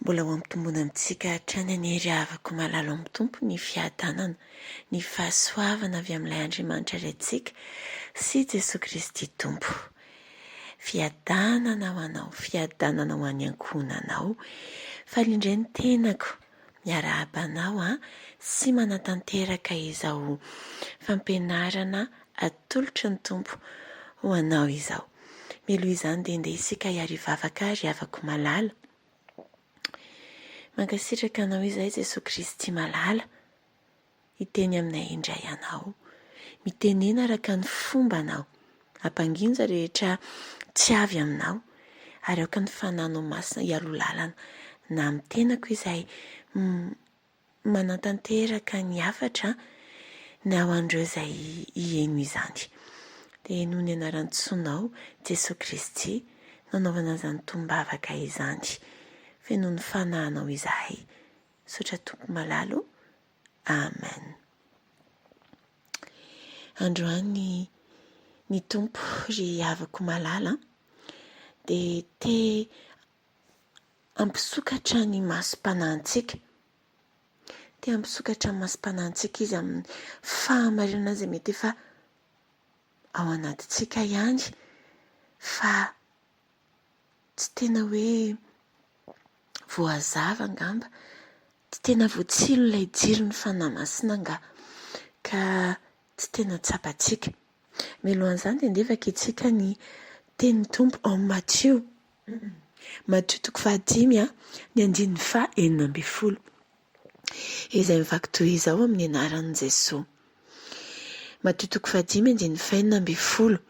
Mbola ho ampitomboina amintsika hatrany anie ry havako malala ao amin'ny Tompo ny fiadanana, ny fahasoavana avy amin'ilay Andriamanitra Raintsika sy Jesoa Kristy Tompo. Fiadanana ho anao, fiadanana ho an'ny ankohonanao. Faly indray ny tenako miarahaba anao an, sy manatanteraka izao fampianarana atolotry ny Tompo ho anao izao. Mialoha izany dia ndeha isika hiary hivavaka ry havako malala. Mankasitraka anao izahay Jesoa Kristy malala, hiteny aminay indray Ianao. Mitenena araka ny fombanao, ampangino izay rehetra tsy avy aminao, ary aoka ny Fanahinao Masina hialoha lalana na amin'ny tenako izay manatanteraka ny hafatra na ho an'ireo izay hiheno izany. Dia noho ny anaran-tsonao, Jesoa Kristy, no anaovana izany tombavaka izany. Fenoy ny Fanahinao izahay. Misaotra Tompo malala o. Amen. Androany ny Tompo ry havako malala dia te hampisokatra ny masom-panahintsika. Te hampisokatra ny masom-panahintsika izy amin'ny fahamarinana izay mety efa ao anatintsika ihany fa tsy tena hoe voazava angamba, tsy tena voatsilo ilay jiron'ny Fanahy Masina angaha ka tsy tena tsapantsika. Mialohan'izany dia ndeha vakintsika ny tenin'ny Tompo ao amin'ny Matio. Matio toko fahadimy ny andininy faha 16. Izay mivaky toy izao amin'ny anaran'i Jesoa. Matio toko fahadimy andininy faha 16.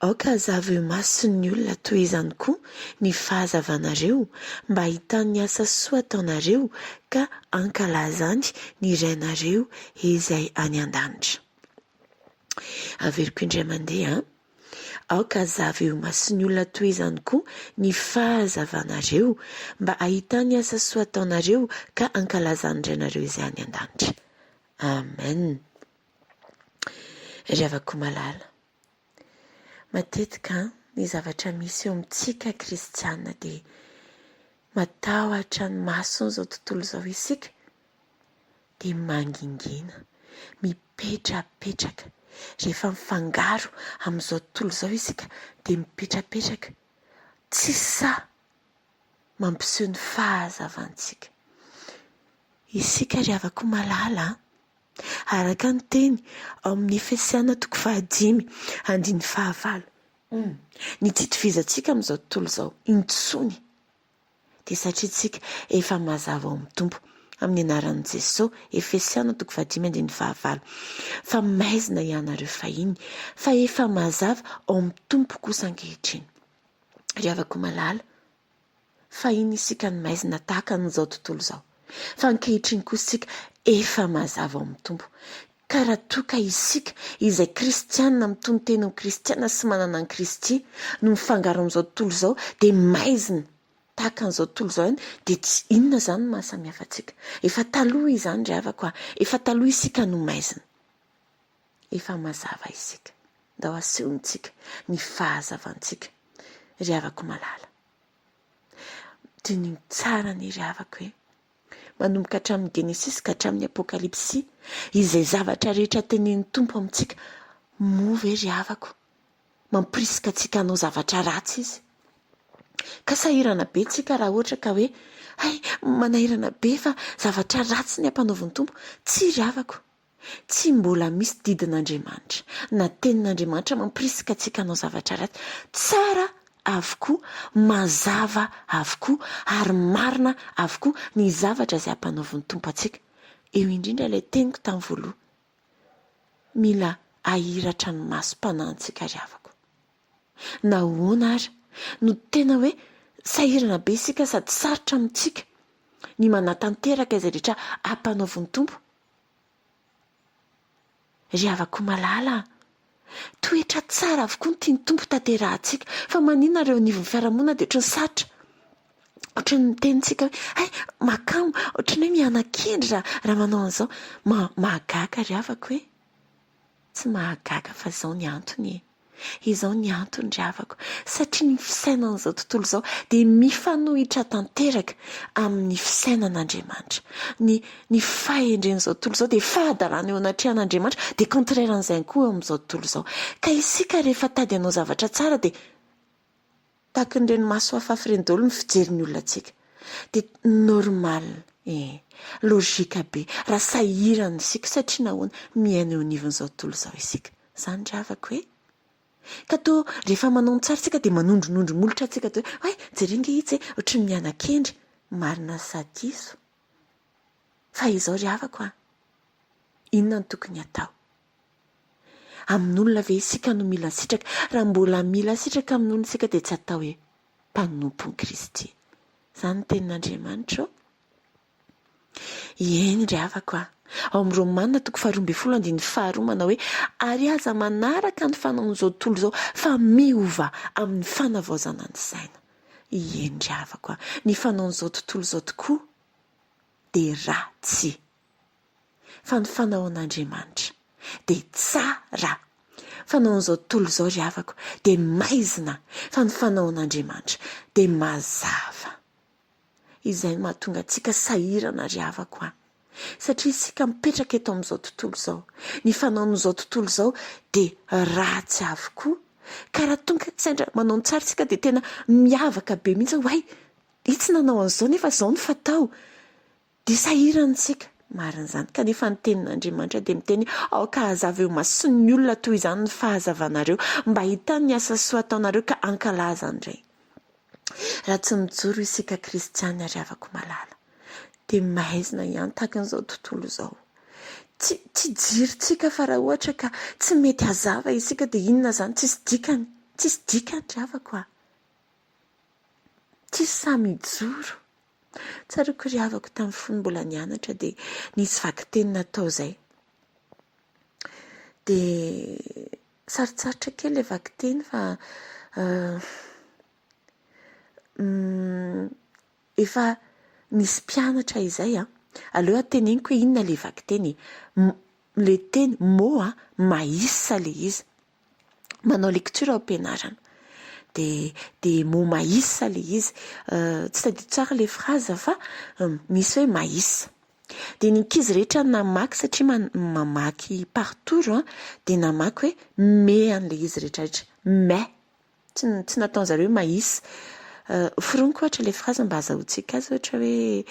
Aoka hazava eo imason'ny olona toy izany koa ny fahazavanareo, mba hahitany ny asa soa ataonareo ka hankalazany ny Rainareo izay any an-danitra. Averiko indray mandeha. Aoka hazava eo imason'ny olona toy izany koa ny fahazavanareo, mba hahitany asa soa ataonareo ka hankalazan'ny Rainareo izay any an-danitra. Amen. Ry havako malala, matetika ny zavatra misy eo amintsika kristiana dia matahotra ny mason'izao tontolo izao isika, dia mangingina, mipetrapetraka. Rehefa mifangaro amin'izao tontolo izao isika dia mipetrapetraka, tsy sahy mampiseho ny fahazavantsika. Isika ry havako malala a! Araka ny teny ao amin'ny Efesiana toko fahadimy andininy fahavalo, ny tsy itovizantsika amin'izao tontolo izao intsony dia satria tsika efa mazava ao amin'ny Tompo. Amin'ny anaran'i Jesoa, Efesiana toko fahadimy andininy fahavalo, fa maizina ianareo fahiny, fa efa mazava ao amin'ny Tompo kosa ankehitriny. Ry havako malala, fahiny isika no maizina tahaka an'izao tontolo izao, fa ankehitriny kosa isika efa mazava ao amin'ny Tompo. Ka raha toa ka isika, izay kristiana mitono-tena ho kristiana sy manana an'i Kristy, no mifangaro amin'izao tontolo izao, dia maizina tahaka an'izao tontolo izao ihany, dia tsy inona izany no mahasamihafa antsika. Efa taloha izany ry havako a! Efa taloha isika no maizina. Efa mazava isika. Ndao asehontsika ny fahazavantsika, ry havako malala. Diniho tsara anie ry havako e! Manomboka hatramin'ny Genesisy ka hatramin'ny Apokalypsy, izay zavatra rehetra tenenin'ny Tompo amintsika, moa ve ry havako, mampirisika antsika hanao zavatra ratsy Izy? Ka sahirana be tsika raha ohatra ka hoe, hay, manahirana be fa zavatra ratsy ny ampanaovin'ny Tompo. Tsia ry havako, Tsy mbola misy didin'Andriamanitra na tenin'Andriamanitra mampirisika antsika hanao zavatra ratsy. Tsara avokoa, mazava avokoa ary marina avokoa ny zavatra izay ampanaovin'ny Tompo antsika. Eo indrindra ilay teniko tamin'ny voalohany. Mila ahiratra ny masom-panahintsika ry havako. Nahoana ary no tena hoe sahirana be isika sady sarotra amintsika ny manatanteraka izay rehetra ampanaovin'ny Tompo? Ry havako malala a! Toetra tsara avokoa no tian'ny Tompo tanterahantsika, fa maninona ireo anivon'ny fiarahamonina dia ohatran'ny sarotra, ohatran'ny miteny tsika hoe hay makamo, ohatran'ny hoe miana-kendry raha raha manao an'izao. Ma- mahagaga ry havako e! Tsy mahagaga fa izao ny antony e! Izao ny antony ry havako, satria ny fisainan'izao tontolo izao dia mifanohitra tanteraka amin'ny fisainan'Andriamanitra. Ny ny fahendren'izao tontolo izao dia fahadalana eo anatrehan'Andriamanitra, dia contraire an'izay koa eo amin'izao tontolo izao. Ka isika rehefa tady hanao zavatra tsara dia tahaka an'ireny maso afafy ireny daholo ny fijerin'ny olona antsika. Dia normal e, logique be raha sahirana isika satria nahoana? Miaina eo anivon'izao tontolo izao isika. Izany ry havako e! Ka toa rehefa manao ny tsara isika dia manondronondro molotra antsika toa hoe, hay, jereo ange itsy e, ohatry ny miana-kendry. Marina sa diso? Fa izao ry havako a! Inona no tokony hatao? Amin'olona ve isika no mila sitraka? Raha mbola mila sitraka amin'olona isika dia tsy atao hoe mpanompon'i Kristy. Izany ny tenin'Andriamanitra ô. Eny ry havako a! Ao amin'ny Romana toko faharoa ambin'ny folo andininy faharoa manao hoe, Ary aza manaraka ny fanaon'izao tontolo izao fa miovà amin'ny fanavaozana ny saina. Eny ry havako a! Ny fanaon'izao tontolo izao tokoa dia ratsy. Fa ny fanaon'Andriamanitra dia tsara. Fanaon'izao tontolo izao ry havako dia maizina fa ny fanaon'Andriamanitra dia mazava. Izay no mahatonga antsika sahirana ry havako a! Satria isika mipetraka eto amin'izao tontolo izao. Ny fanaon'izao tontolo izao dia ratsy avokoa. Ka raha tonga sendra manao ny tsara isika dia tena miavaka be mihitsy hoe hay, itsy nanao an'izao nefa izao no fatao. Dia sahirana isika. Marina izany. Kanefa ny tenin'Andriamanitra dia miteny hoe aoka hazava eo imason'ny olona toy izany ny fahazavanareo mba hahitany ny asa soa ataonareo ka hankalaza ny Ray. Raha tsy mijoro isika kristiana ry havako malala dia maizina ihany tahaka an'izao tontolo izao. Tsy tsy jirontsika fa raha ohatra ka tsy mety hazava isika dia inona izany? Tsisy dikany, tsisy dikany ry havako a! Tsisy sahy mijoro. Tsaroako ry havako tamin'ny fony mbola nianatra dia nisy vakiteny natao izay. Dia sarotsarotra kely ilay vakiteny fa efa nisy mpianatra izay an, aleo aho teneniko hoe inona ilay vakiteny e, ilay teny mot an, maïs ilay izy, manao lecture ao am-pianarana, dia dia mot maïs ilay izy, tsy tadidiko tsara ilay phrase fa misy hoe maïs. Dia ny ankizy rehetra namaky satria mamaky par tour an, dia namaky hoe me an'ilay izy rehetra rehetra, mais, tsy tsy nataon'zareo hoe maïs. Foroniko ohatra ilay phrase mba azahoantsika azy ohatra hoe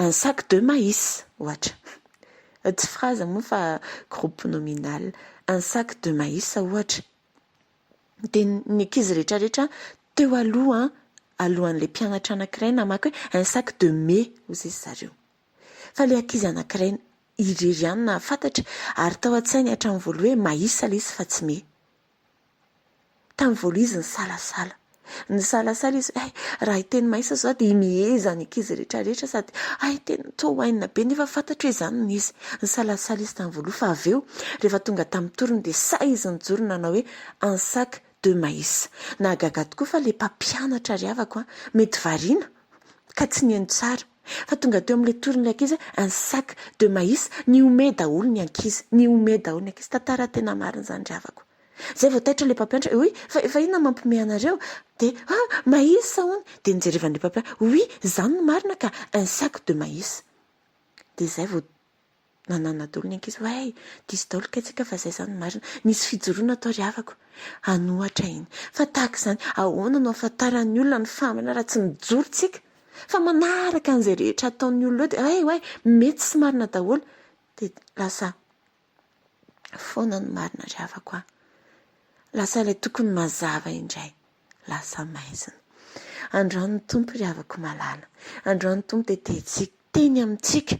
un sac de maïs ohatra, tsy phrase moa fa groupe nominal, un sac de maïs ohatra. Dia ny ankizy rehetra rehetra teo aloha an, alohan'ilay mpianatra anankiray namaky hoe un sac de mai hozy izy zareo. Fa ilay ankizy anankiray irery ihany nahafantatra ary tao an-tsainy hatramin'ny voalohany hoe maïs ilay izy fa tsy mai. Tamin'ny voalohany izy nisalasala. Nisalasala izy hoe hay raha hiteny maïs izao dia himeheza ny ankizy rehetra rehetra sady hay tena toa oainina be nefa fantatro hoe izany no izy. Nisalasala izy tamin'ny voalohany fa avy eo rehefa tonga tamin'ny torony dia sahy izy nijoro nanao hoe un sac de maïs. Nahagaga tokoa fa ilay mpampianatra ry havako an, mety variana ka tsy nihaino tsara fa tonga teo amin'ilay toron'ilay ankizy hoe un sac de maïs, nihomehy daholo ny ankizy, nihomehy daholo ny ankizy. Tantara tena marina izany ry havako. Zay vao taitra ilay mpampianatra, oui, fa fa inona mampiomehy anareo? Dia ah, maïs hono! Dia nijerevan'ilay mpampianatra, oui, izany no marina ka, un sac de maïs. Dia izay vao nanana daholo ny ankizy, ouais, diso daholo kay tsika fa izay izany no marina. Nisy fijoroana tao ry havako, hanohatra iny. Fa tahaka izany, ahoana no ahafantaran'ny olona ny fahamarinana raha tsy mijoro tsika? Fa manaraka an'izay rehetra ataon'ny olona eo dia ouais, ouais, mety sy marina daholo. Dia lasa foana ny marina ry havako a! Lasa ilay tokony mazava indray lasa maizina. Androany ny Tompo ry havako malala, androany ny Tompo dia te hiteny amintsika.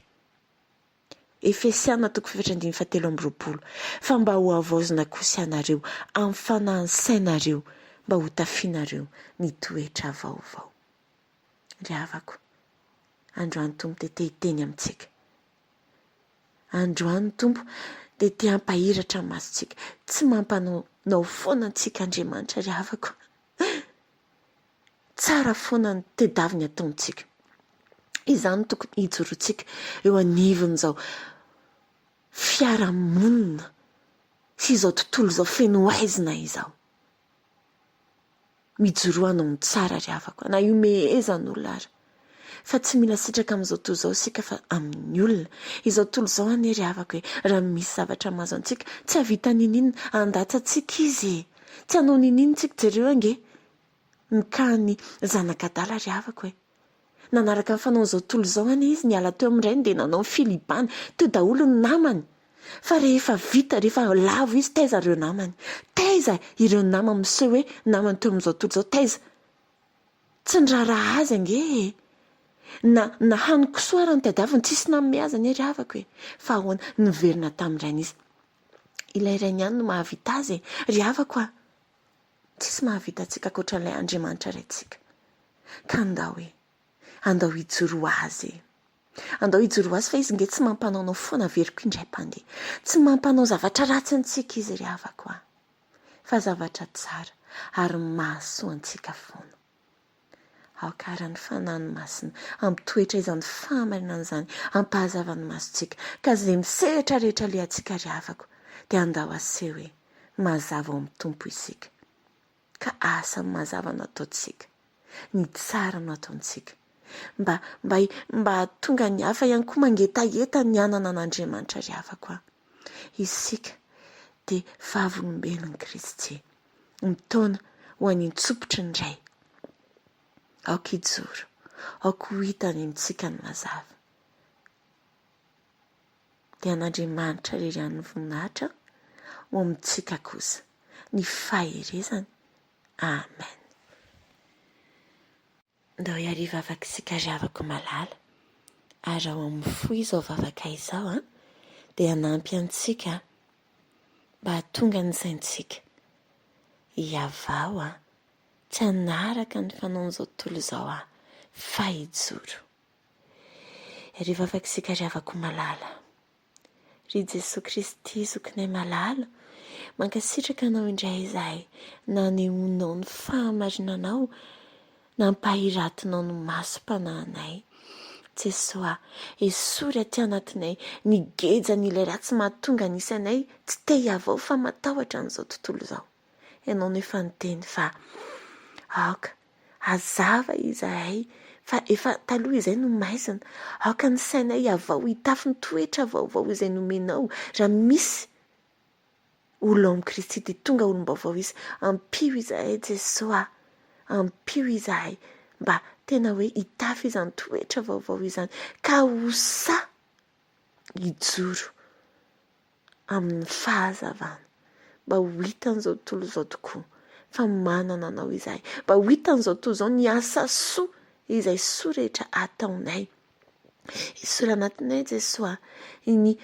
Efesiana toko fahefatra andininy fahatelo amby roapolo, fa mba ho havaozina kosa ianareo amin'ny fanahin'ny sainareo mba hotafianareo ny toetra vaovao. Ry havako, androany Tompo dia te hiteny amintsika. Androany ny Tompo dia te hampahiratra ny masontsika. Tsy mampanaonao foana antsika Andriamanitra ry havako. Tsara foana ny tedaviny ataontsika. Izany no tokony hijoroantsika eo anivon'izao fiarahamonina. sy izao tontolo izao feno haizina izao. Mijoroa hanao ny tsara ry havako a, na ihomehezan'olona ara. Fa tsy mila sitraka amin'izao tontolo izao isika fa amin'ny olona. Izao tontolo izao anie ry havako e, raha misy zavatra mahazo antsika, tsy hahavita n'inon'inona, handatsa antsika izy e. Tsy hanao n'inon'inona isika, jereo ange ny cas-n'ny zanak'adala ry havako e. Nanaraka ny fanaon'izao tontolo izao anie izy, niala teo amin'ny rainy dia nanao ny filibana, teo daholo ny namany. Fa rehefa vita, rehefa lavo izy, taiza ireo namany? Taiza ireo namany miseho hoe namany teo amin'izao tontolo izao, taiza? Tsy niraharaha azy ange e! Na, na hanin-kisoa ara no tadiaviny, tsisy nanome azy anie ry havako e! Fa ahoana? Niverina tamin'ny rainy izy. Ilay rainy ihany no mahavita azy e! Ry havako a! Tsisy mahavita antsika ankoatran'ilay Andriamanitra Raintsika. Ka andao e! Andao hijoro ho Azy e! Andao hijoro ho Azy fa Izy nge tsy mampanaonao foana averiko indray mpandeha. Tsy mampanao zavatra ratsy antsika Izy ry havako a! Fa zavatra tsara ary mahasoa antsika foana. Aoka àry ny Fanahiny Masina hampitoetra izany fahamarinana izany, hampahazava ny masontsika, ka izay misehatra rehetra alehantsika ry havako, dia andao aseho hoe mazava ao amin'ny Tompo isika. Ka asa ny mazava no ataontsika, ny tsara no ataontsika, mba, mba, mba hahatonga ny hafa ihany koa mangetaheta ny hanana an'Andriamanitra ry havako a. Isika dia vavolombelon'i Kristy. mitaona ho any an-tsopitry ny Ray. Aoka hijoro, aoka ho hita any amintsika ny mazava. Dia an'Andriamanitra irery ihany ny voninahitra, ho amintsika kosa ny faherezany. Amen. Ndao hiarivavaka isika ry havako malala, ary ao amin'ny fo izao vavaka izao dia hanampy antsika mba hahatonga ny saintsika hihavao an, tsy hanaraka ny fanaon'izao tontolo izao an, fa hijoro. Ry vavaka isika ry havako malala, ry Jesoa Kristy zokinay malala, mankasitraka anao indray izahay nanehoanao ny fahamarinanao Nampahiratinao ny masom-panahinay. Jesoa, esory aty anatinay ny gejan'ilay ratsy mahatonga ny isanay tsy te hihavao fa matahotra an'izao tontolo izao. Ianao no efa niteny fa aoka hazava izahay fa efa taloha izay no maizina. Aoka ny sainay hihavao hitafy ny toetra vaovao izay nomenao raha misy Olona ao amin'i Kristy dia tonga olom-baovao izy. Ampio izahay Jesoa a! Ampio izahay mba tena hoe hitafy izany toetra vaovao izany ka ho sahy hijoro amin'ny fahazavana mba ho hitan'izao tontolo izao tokoa fa manana anao izahay, mba ho hitan'izao tontolo izao ny asa soa izay soa rehetra ataonay. Esory anatinay Jesoa ny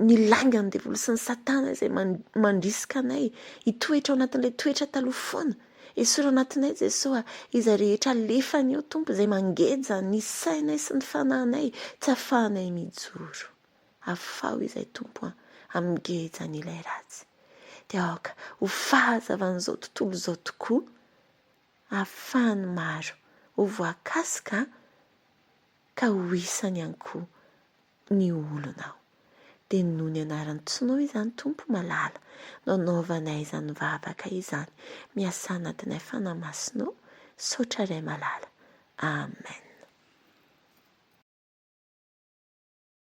ny laingan'ny devoly sy ny satana izay mandrisika anay hitoetra ao anatin'ilay toetra taloha foana. Esory anatinay Jesoa izay rehetra alefany eo Tompo izay mangeja ny sainay sy ny fanahinay tsy afahanay mijoro. Afaho izay Tompo a amin'ny gejan'ilay ratsy. Dia aoka ho fahazavan'izao tontolo izao tokoa ahafahan'ny maro ho voakasika ka ho isany ihany koa ny olonao. Dia noho ny anaran'i Tsonao izany Tompo malala no anaovanay izany vavaka izany, miasà anatinay Fanahy Masinao, saotra Ray malala. Amen.